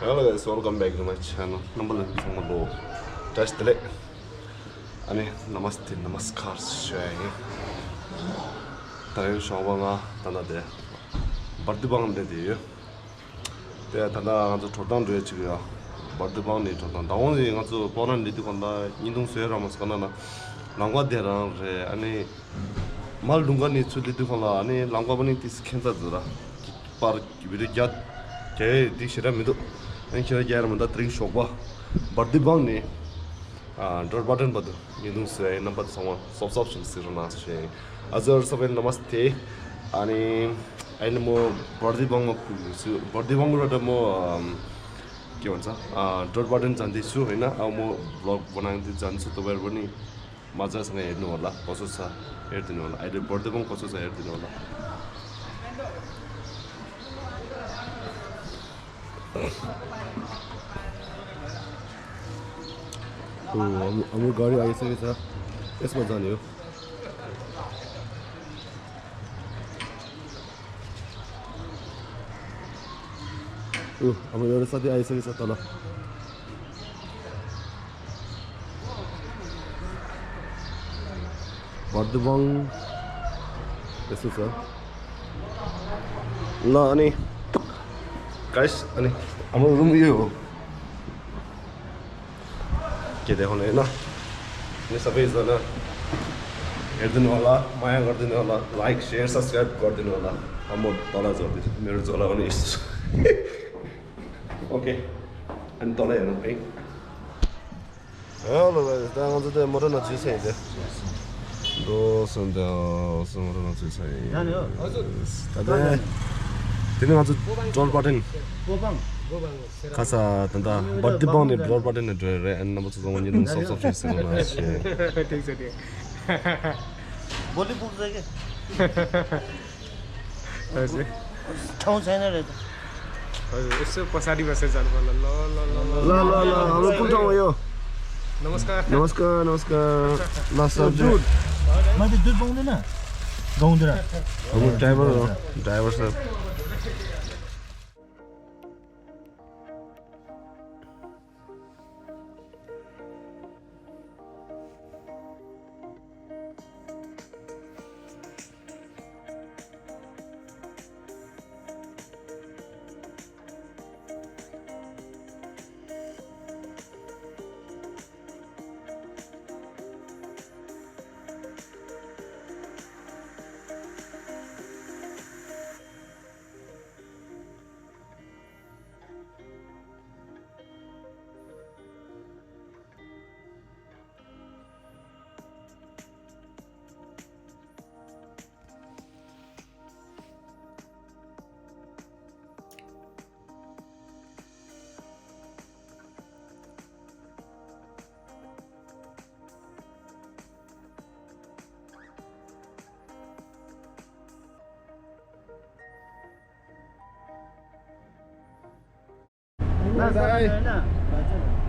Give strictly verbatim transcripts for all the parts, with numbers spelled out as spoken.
Hello guys, welcome back to my channel. རྣམ་པ་ལྷན་རྒྱས་ཚང་མ་ལོ། བཀྲ་ཤིས་བདེ་ལེགས། ཨ་ནི་Namaste Namaskar ཞུ་ཡ་ཡིན། ད་རིང་ཞོགས་པ་ང་ད་ལྟ་དེ་བར་དི་བང་སླེབས་བསྡད་ཡོད། དེ་ད་ལྟ་ང་ཚོ་འགྲོ་སྟངས་འགྲོ་ཡ་ཅིག་ཡོད། བར་དི་བང་ནས་འགྲོ་སྟངས་ད་འོང་ཟིན་ང་ཚོ་པོ་ལན་སླེབས་དུས་གང་ལ་བརྙན་ཐུང་བཟོས་ར་མ་སོང་ག་ན་ན་ལམ་ཁ་དེ་རང་རེད། ཨ་ནི་མར་ལུང་ག་ནས་ཚུར་སླེབས་དུས་གང་ལ་ཨ་ནི་ལམ་ཁ་པ་ནི་ཏིས་ཁྱད་མཚར་ཟིག་ར། པར་བི་ཌིའོ་རྒྱག་རྒྱག་ཡས་འདི་ཞེ་དྲག་མི་འདུག་ཨ་ནི་ཁྱེད་རང་རྒྱག་ཡ་ར་མི་འདུག་དེ་རིང་ཞོགས་པ་བར་དི་བང་ནས་ཨ་འགྲོ་བར་དན་བར་དུ་བརྙན་ཐུང་བཟོས་ཡ་ཡིན། རྣམ་པ་ཚང་མ་སོབ་སོབ་ཞིག་གཟིགས་རོགས་གནང་ཞུ་ཡ་ཡིན། ཨ་ཟོར་སོབ་ཡིན། Namaste། ཨ་ནི་ཨ་ནི་མོ་བར་དི་བང་མ་ཁུག་སུ་བར་དི་བང་ར་ད་མོ་ཨམ་ཀྱི་བར་ཚ་ཨ་འགྲོ་བར་དན་ཙན་དེ་སུ་ཡིན་ན་ཨ་མོ་བློག་བོ་ནང་དེ་ཙན་སུ་ཏོ་བེར་བོ་ནི། མ་ཚ་སང་ཡར་དུ་ནོ་ལ་གོ་སོ་ས་ཡར་དུ་ནོ་ལ་ཨ་ལེ་བར་དི་བང་གོ་སོ་ས་ཡར་དུ་ནོ་ལ། ཨོ་ཨ་མོ་ཨ་མོ་ག་རི་ཨ་ཡེ་སེ་ས་ཨེ་སི་མ་ཛ་ནི་ཡོ། ཨོ་ཨ་མོ་ཡོ་རེ་ས་དེ་ཨ་ཡེ་སེ་ས་ཏ་ལ། བར་དི་བང་། ཨེ་སུ་ས། ལ་ཨ་ནི། ག་ཤ་ཨ་ནི། ཨ་མོ་རུམ་ཡོད། གལ་ཏེ་ཧོ་ནས་ན། ནི་ས་པེ་ཟ་ན། ཡར་དུ་ནོ་ལ་མ་ཡང་གར་དུ་ནོ་ལ་like share subscribe གར་དུ་ནོ་ལ། ཨ་མོ་ཏོ་ལ་ཛོ་དི་མེ་རུ་ཛོ་ལ་ཨ་ནི། ཨོ་ཁེ། ཨ་ནི་ཏོ་ལ་ཡང་པེ། ཧེ་ལོ་ཝེ། ད་ང་ཚོ་དེ་མོ་ཊ་ནང་འཛུལ་ཚར་ཡིན་ཏེ། འགྲོ་སོང་དེ་སོང་མོ་ཊ་ནང་འཛུལ་ཚར་ཡིན། ད་ལྟ་དེ་ནི་ང་ཚོ་ཌོལ་བར་ཏན། ཁ་ས་ད་ལྟ་བར་དི་བང་ནས་ཌོལ་བར་ཏན་ནས་འགྲོ་ཡི་རེད། ཨ་ནི་རྣམ་པ་ཚོ་ཚང་མ་བརྙན་ཐུང་སོབ་སོབ་ཅིག་གཟིགས་རོགས་གནང་ཞེས། ཐིག་ཟེར་ཏེ། བོ་ལི་བུག་ཟེར་གི། ཨ་ཟེ། ཁྲང་ཟེར་ན་རེད། ཨ་ཟེ་པ་ས་དི་པ་སེ་ཟ་ལ་ལ་ལ་ལ་ལ་ལ་ལ་ལ་ཨ་ལོ་ཀུན་ཀྲང་ཝ་ཡོ། नमस्कार। नमस्कार नमस्कार। ལ་ས་ཇུ། མ་དེ་དུ་བོང་དེ་ན། གོང་དེ་ར། ཨ་མོ་ཌ་རའི་བར་རོ། ཌ་རའི་བར་སར།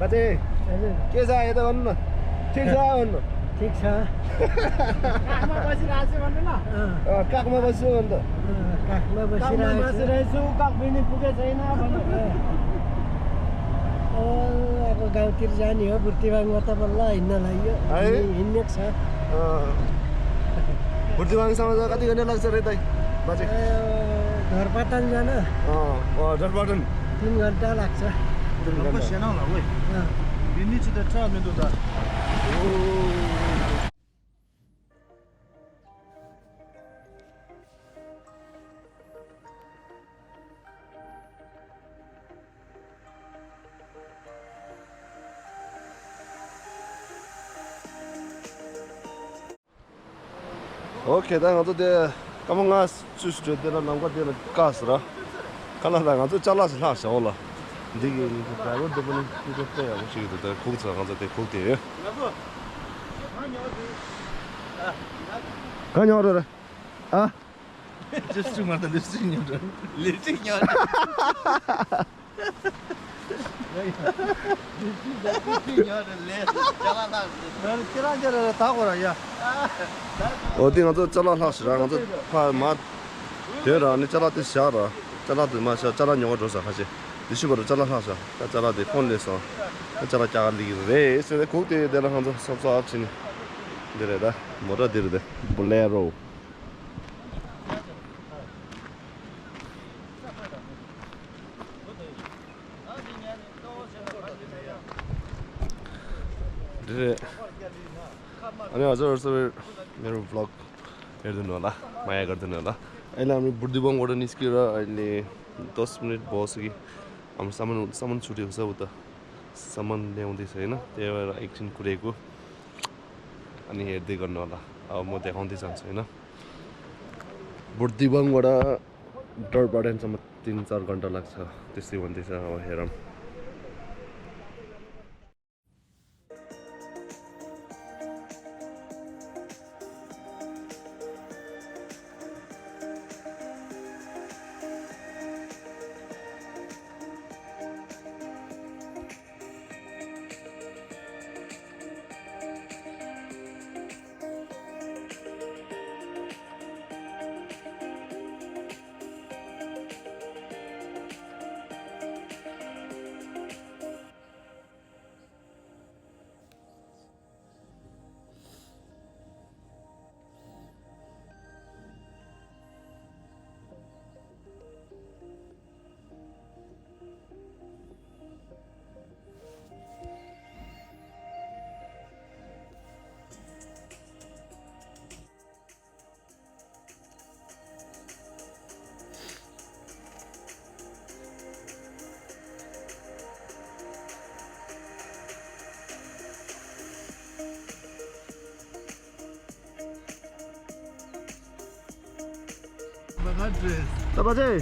बाजे। के छ यता भन्नु न? ठिक छ भन्नु। ठिक छ। काखमा बसिरहेको छु भन्नु न। अँ। अँ, काखमा बस्छु भन्नु त। अँ, काखमा काखमा बसिरहेको छु। बसिरहेको छु, काख पनि पुगेको छैन भन्नु। अँ। ओ, अब गाउँतिर जाने हो, बुर्तिवाङमा त बल्ल हिँड्न लाग्यो। है? हिँड्ने, हिँड्ने छ। अँ। बुर्तिवाङसम्म त कति घन्टा लाग्छ रे दाइ? बाजे। ए, ढोरपाटन जान? अँ, अँ, ढोरपाटन। तिन घन्टा लाग्छ। तिन घन्टा। अँ। ཨོ་ཁེ། ད་ང་ཚོ་དེ་སྐར་མ་ལྔ་བཅུ་ཞིག་འགྲོ་དེ་ལ་ལམ་ཁ་དེ་ལ་བཀག་ཟེར་ར། ཁ་ལག་ད་ང་ཚོ་ཅ་ལག་ཞིག་ལྷག་བཞག་འོ་ལ། འདི་གི་ནི་ཌ་རའི་བར་དེ་པོ་ནི་ཤིན་ཏུ་དཔེ་ཡག་པོ་ཞིག་འདུག་ད་ཁུག་ཚར། ང་ཚོ་དེ་ཁུག་དེ་ཡོད། ག་ཉོ་རེད་ར། ཨ། ལིབ་སི་ཊིག་མ་རེད། ལིབ་སི་ཊིག་ཉོ་འགྲོ། ལིབ་སི་ཊིག་ཉོ་འགྲོ། ལིབ་སི་ཊིག་ཉོ་འགྲོ་ལེ། ཅ་ལག་ལྷག་ཟེར། ཁྱེད་རང་ཅ་ལག་ལ་ད་གོ་ར་ཡ། འོ་དེ་ང་ཚོ་ཅ་ལག་ལྷག་ཟེར་ར། ང་ཚོ་ཕ་མ་དེ་ར་ནི་ཅ་ལག་དེ་བཞག་ར། ཅ་ལག་དེ་མ་བཞག་ཅ་ལག་ཉོ་ག་འགྲོ་ས་ཁ་ཤས། ལི་ཤི་བར་ཅ་ལག་ལྷག་ཤག་ད་ཅ་ལག་དེ་ཕོན་ལས་སོང་། ད་ཅ་ལག་རྒྱག་ག་སླེབས་ཀྱི་རེད་ཟེར་ཏེ་གུག་དེ་དེ་ལ་ང་ཚོ་སོབ་སོབ་ཨབ་བྱས་ནས། འདི་རེད་ད། མོ་ཊ་འདི་རེད་དེ། བུ་ལེ་རོ། འདི་རེད། ཨ་ནི་ཨ་ཟོར་ཟོར་མེ་རུ་བི་ལོག་ཡར་དུ་ནོ་ལ། མ་ཡ་གར་དུ་ནོ་ལ། ཨ་ལ་མི་བུར་དི་བང་གོ་ར་ནི་སྐྱིད་ར། ཨ་ལི་དོས་མི་ནིཊ་བོ་སི་གི་ཨམ་སམ་མན་སམ་མན་ཆུ་ཏི་ཧུ་ས་བུ་ད། སམ་མན་ལེ་འོང་དི་ས་ཡིན་ན་དེ་བ་ཨེག་ཤན་ཁུ་རེ་གུ། ཨ་ནི་ཡར་དི་གར་ནོ་ལ། ཨ་མོ་དེ་ཧོང་དི་སན་ས་ཡིན་ན། བུར་དི་བང་གོ་ར། ཌར་པ་ཌན་ཙམ་ཏིན་ཙར་གྷན་ཊ་ལགས་ཚ་དེ་སི་ཝན་དེ་ས་ཧ་ཧེ་རམ། ད་པ་ཅེ། ད་པ་ཅེ།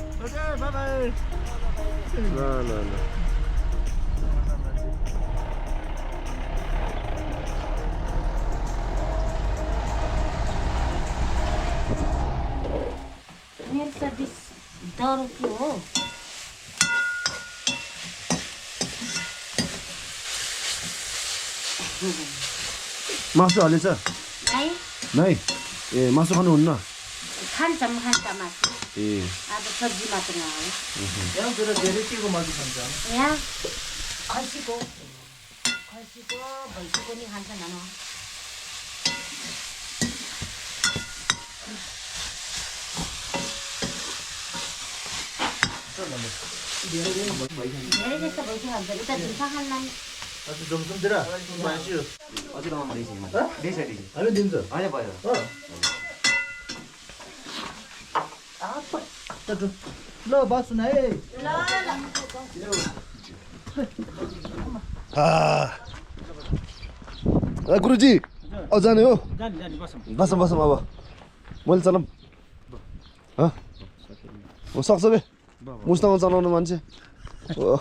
ད་པ་ཅེ། ན་ན་ན། ངས་ས་འདི་ཟླ་རུ་ཀི་འོ། མ་སུ་ཨ་ལེ་ས། ནའི། ནའི། ཨེ་མ་སུ་ཁ་ནོ་ན། ཁན་ཙམ་ཁན་ཙམ་མ་སུ། ཨེ། ཨ་ད་སབ་ཇི་མ་ཏུ་ང་། ཡང་དེ་ལ་དེ་རེ་སྐྱེ་གོ་མ་སུ་ཁན་ཙམ། ཡ། ཁ་ཤི་གོ། ཁ་ཤི་གོ་བལ་ཤི་གོ་ནི་ཧན་ས་ན་ནོ། ཡ་རེ་ས་བལ་ཤི་ཧན་ས་ད་དུ་ས་ཧན་ནམ། ཨ་ཙི་འཛོམས་འཛོམས་དེ་ར་མ་ཤི་ཡོད། ཨ་ཙི་རང་མ་རེད་ཤི་མ་རེད་ཤི་རེད་ཤི། ཨ་རེ་འདི་ཚོ། ཨ་ཡ་པ་ཡ། ཨ། ཨ་ཙི། ལ་བ་སུ་ན་ཨེ། ཨ། ཨ་གུ་རུ་ཇི། ཨོ་ཛ་ནེ་ཨོ། ཛ་ནེ་ཛ་ནེ་བ་སམ། བ་སམ་བ་སམ་ཨ་བ། མོལ་ཙ་ལམ། ཨ། ཨོ་སག་སོ་བེ། མུ་སྟང་ཙ་ལམ་ནི་མན་ཆེ། ཨོ།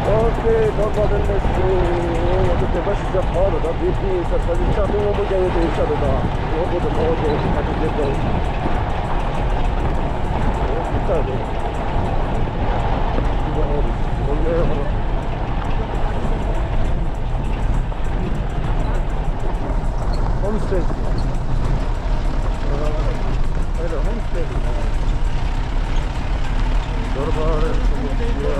ཨོ་ཁེ། ད་བར་དེ་ནས་ང་ཚོ་དེ་འདྲ་ཞིག་ཆགས་པ་རེད། ད་བི་ཐི་ས་ས་ཆ་ཆ་དེ་སྔོན་པོ་རྒྱག་ཡོད་དེ་ཡིན་ས་རེད། ད་སྔོན་པོ་དེ་མ་འོ་དེ་ས་ཆ་རྒྱག་པ་ཡིན། ཨོ་ཁེ་ས་རེད། Homestay. Hello, homestay. Dorbar. Homestay.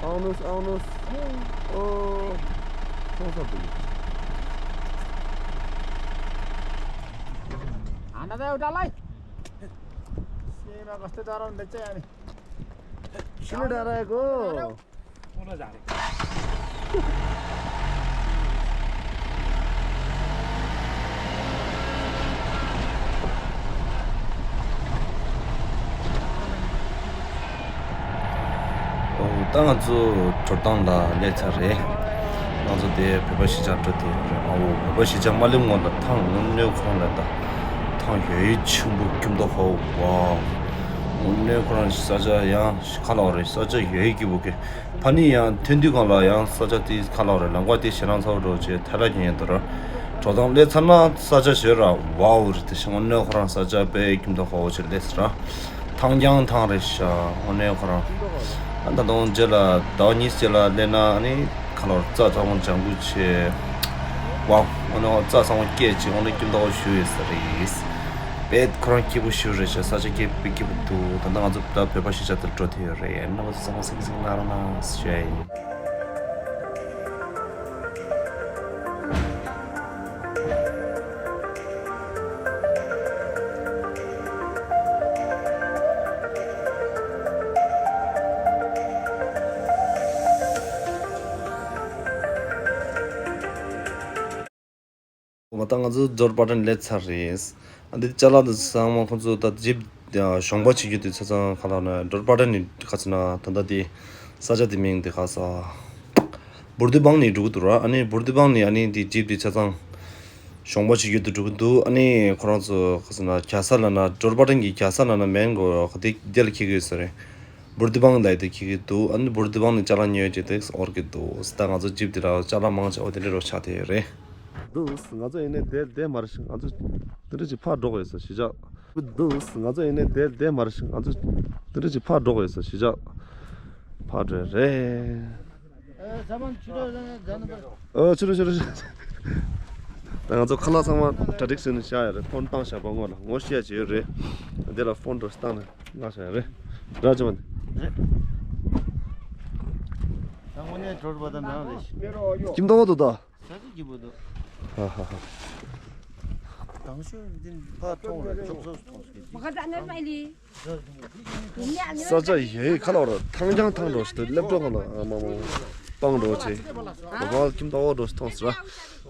ཨའོ་ནུས། ཨའོ་ནུས། ཨོ། ཚོང་ས་འདུག་ཨ་ན་ད་ཡོད་ད་ལའི། སེ་མ་ག་སྟེ་ད་རང་འདི་ཅི་ཡ་ནི། ཤི་ལི་ད་ར་ཡ་གོ། ཁོང་ལ་ཟ་རེད། ད་ང་ཚོ་དྲོ་ཐང་ལ་སླེབས་ཚར་རེད། ང་ཚོ་དེ་བོད་པ་གཞིས་ཆགས་འགྲོ་དེ་རེད། ཨ་འོ་བོད་པ་གཞིས་ཆགས་མ་སླེབས་སྔོན་ལ་ཐང་དངོས་གནས་ཁོ་རང་ལ་ད་ཐང་ཡོད་ཆེན་པོ་ཀིམ་ཏོ་ཧོ་ཝའོ། དངོས་གནས་ཁོ་རང་ས་ཆ་ཡང་ཁ་ལག་རེད། ས་ཆ་ཡོད་ཀྱི་བུ་གེ་ཕ་ནི་ཡང་ཐོན་དུས་སྒང་ལ་ཡང་ས་ཆ་དེ་ཁ་ལག་རེད། ལམ་ཁ་དེ་ཞེད་སྣང་ཚ་བོ་འགྲོ་བྱས་ཐལ་ལ་ཉན་ཡོད་དོ་ར། དྲོ་ཐང་སླེབས་ཚར་ན་ས་ཆ་བྱོས་ར་ཝའོ་རེད། དེ་ཞིག་དངོས་གནས་ཁོ་རང་ས་ཆ་དཔེ་ཀིམ་ཏོ་ཧོ་ཝའོ་ཆེ་སླེབས་ཚར་ར། ཐང་རྐྱང་ཐང་རེད་ཤག་དངོས་གནས་ཁོ་རང་། ཨ་ད་དུང་རྗེས་ལ་ཟླ་བ་གཉིས་རྗེས་ལ་སླེབས་ན་ཨ་ནི་ཁ་ལོར་རྩྭ་ཚང་མ་ལྗང་གུ་བྱས། ཝའོ་དངོས་གནས་རྩྭ་ཚང་མ་སྐྱེས་བྱས་དངོས་གནས་ཀིམ་ཏོ་ཧོ་ཝའོ་ཞུ་ཡོད་ས་རེད། དཔེ་ཁོ་རང་སྐྱིད་པོ་ཞེ་པོ་རེད་ཤག་ས་ཆ་སྐྱིད་དཔེ་སྐྱིད་པོ་འདུག་ད་ལྟ་ང་ཚོ་ད་བོད་པ་གཞིས་ཆགས་དེར་འགྲོ་ཐུབ་ཡོད་རེད། རྣམ་པ་ཚོ་ཚང་མ་སེམས་སྐྱིད་གནང་རོགས་གནང་ཞུ་ཡ་ཡིན། འོ་ད་ང་ཚོ་ཌོར་པ་ཏན་སླེབས་ཚར་རེད། ཨ་འདི་ཅ་ལག་འདི་ཚང་མ་ཁོང་ཚོ་ད་ཇིབ་གཞོང་པ་བྱེད་རྒྱུ་དེ་ཆ་ཚང་ཁ་ལག་ན་ཌོར་པ་ཏན་ནི་ག་ཚོད་ན་ད་ལྟ་དེ་ས་ཆ་དེ་མིང་དེ་ག་ས་བུར་དི་བང་ནི་འགྲོ་གི་འདུག་ར། ཨ་ནི་བུར་དི་བང་ནི་ཨ་ནི་དེ་ཇིབ་དེ་ཆ་ཚང་གཞོང་པ་བྱེད་རྒྱུ་དེ་འགྲོ་གི་འདུག་ཨ་ནི་ཁོ་རང་ཚོ་ག་ཚོད་ན་རྒྱ་ས་ལ་ན་ཌོར་པ་ཏན་གི་རྒྱ་ས་ལ་ན་མེན་གོ་ག་དེ་དེ་ལ་འཁྱེར་གི་ཡོད་ས་རེད། བུར་དི་བང་ལ་དེ་འཁྱེར་གི་འདུག་ཨ་ནི་བུར་དི་བང་ནི་ཅ་ལག་ཉོས་རྗེས་དེ་འོར་གི་འདུག་ད་ང་ཚོ་ཇིབ་དེ་ར་ཅ་ལག་མང་ཆེ་བ་དེ་འདྲ་རོ་ཆགས་དེ་རེད། འདུག་ང་ཚོ་ཡིན་ནའི་དེ་དེ་མ་རེད་ཤག་ང་ཚོ་དེ་འདྲ་ཅིག་ཕར་འགྲོ་དགོས་ཡོད་ས་གཞིས་ཆགས། འདུག་ང་ཚོ་ཡིན་ནའི་དེ་དེ་མ་རེད་ཤག་ང་ཚོ་དེ་འདྲ་ཅིག་ཕར་འགྲོ་དགོས་ཡོད་ས་གཞིས་ཆགས། ཕར་འགྲོ་རེད། ཨོ་ཕྱི་རོ་ཕྱི་རོ་ཕྱི་རོ། ད་ང་ཚོ་ཁ་ལག་ཚང་མ་གྲ་སྒྲིག་བྱས་ནས་བཞག་ཡོད་རེད། ཕོན་བཏང་བཞག་པ་སྔོན་ལ་ངོ་ཤེས་ཡ་ཅིག་ཡོད་རེད། དེ་ལ་ཕོན་འགྲོ་བཏང་ནས་ང་བཞག་ཡོད་རེད། ར་ཅི་མ་དངོས་གནས་གྲོར་པ་དང་ནང་རེད། ཀིམ་ཏོ་བ་དུ་ད། ས་ཆ་སྐྱིད་པོ་འདུག་ཧ་ཧ་ཧ། དང་ཤོས་འདི་ཕར་མཐོང་རེད། ཅོག་ཙེ་མཐོང་སྐད་ཅིག་ས་ཆ་ཡེ་ཁ་ལོ་ར་ཐང་ཆང་ཐང་འགྲོ་ཞིག་ཏུ་སླེབས་འགྲོ་ག་ལ་ཨ་མ་མ་སྤང་འགྲོ་ཆེ། བ་བ་ཀིམ་ཏོ་བ་འགྲོ་ཞིག་མཐོང་སི་ར།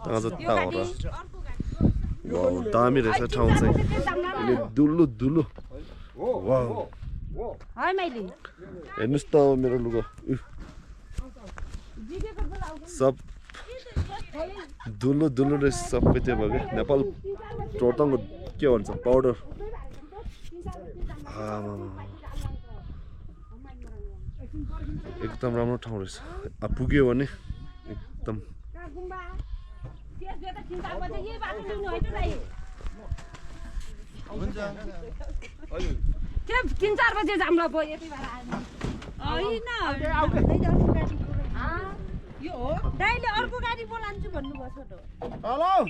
ད་ང་ཚོ་ལྟ་འོ་ར། ཝའོ་ད་མི་རེ་ས་ཁྲང་ཚེ། ཨེ་ནི་དུ་ལུ་དུ་ལུ། ཝའོ། ཨེ་ནི་སྟ་མི་ར་ལུ་ག་ཨུ། སབ། དུ་ལུ་དུ་ལུ་རེ་སབ་པེ་ཏེ་བ་གེ་ནེ་པཱལ་ཀྲོ་ཏང་གི་ཀེ་ཝན་ས་པའུ་ཌར། ཨ་མ་མ་མ། ཨེག་དམ་རམ་རོ་ཐང་རེ་ས། ཨ་བུ་གེ་བ་ནི་ཨེག་དམ། ཁྱེད་ཀྱིན་ཚར་བ་ཅི་ཙམ་ལ་པོ་ཡེ་ཏི་བ་ར། ཨ་ཡིན་ན། ཡོ། ད་ཡིན་ལེ་ཨོར་ཀོ་ག་རི་པོ་ལན་ཅི་བ་ནུ་བ་སོ་ཏོ། ཧ་ལོ།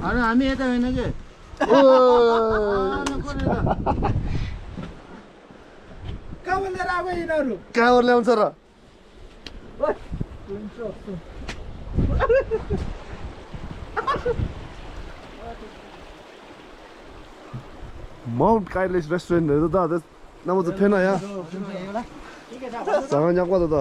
ཨ་ནི་ཨ་མའི་ཨེ་ད་ཡོད་ན་གི། ཨོ། ཀ་བ་ལེ་ར་བ་ཡིན་ན་རུ། ཀ་བ་ལེ་ཚ་ར། Mount Kailash Restaurant རེད་ད་ད། རྣམ་པ་ཚོ་ཕེབས་ན་ཡ། ཟ་ཁང་ཉག་པ་ད་ད།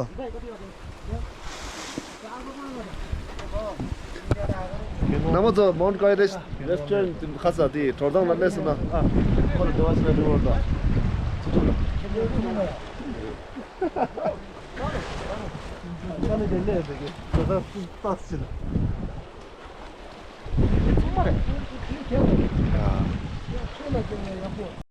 རྣམ་པ་ཚོ་Mount Kailash Restaurant ཁ་ས་དེ་དྲོ་ཐང་ལ་སླེབས་སོང་ན་ཨ། ཁོ་ལ་འདི་བ་ཞིག་ལ་འགྲོ་བར་ད། ཁྱེད་ཚོ་ལ། ཁྱེད་ཚོ་ལ།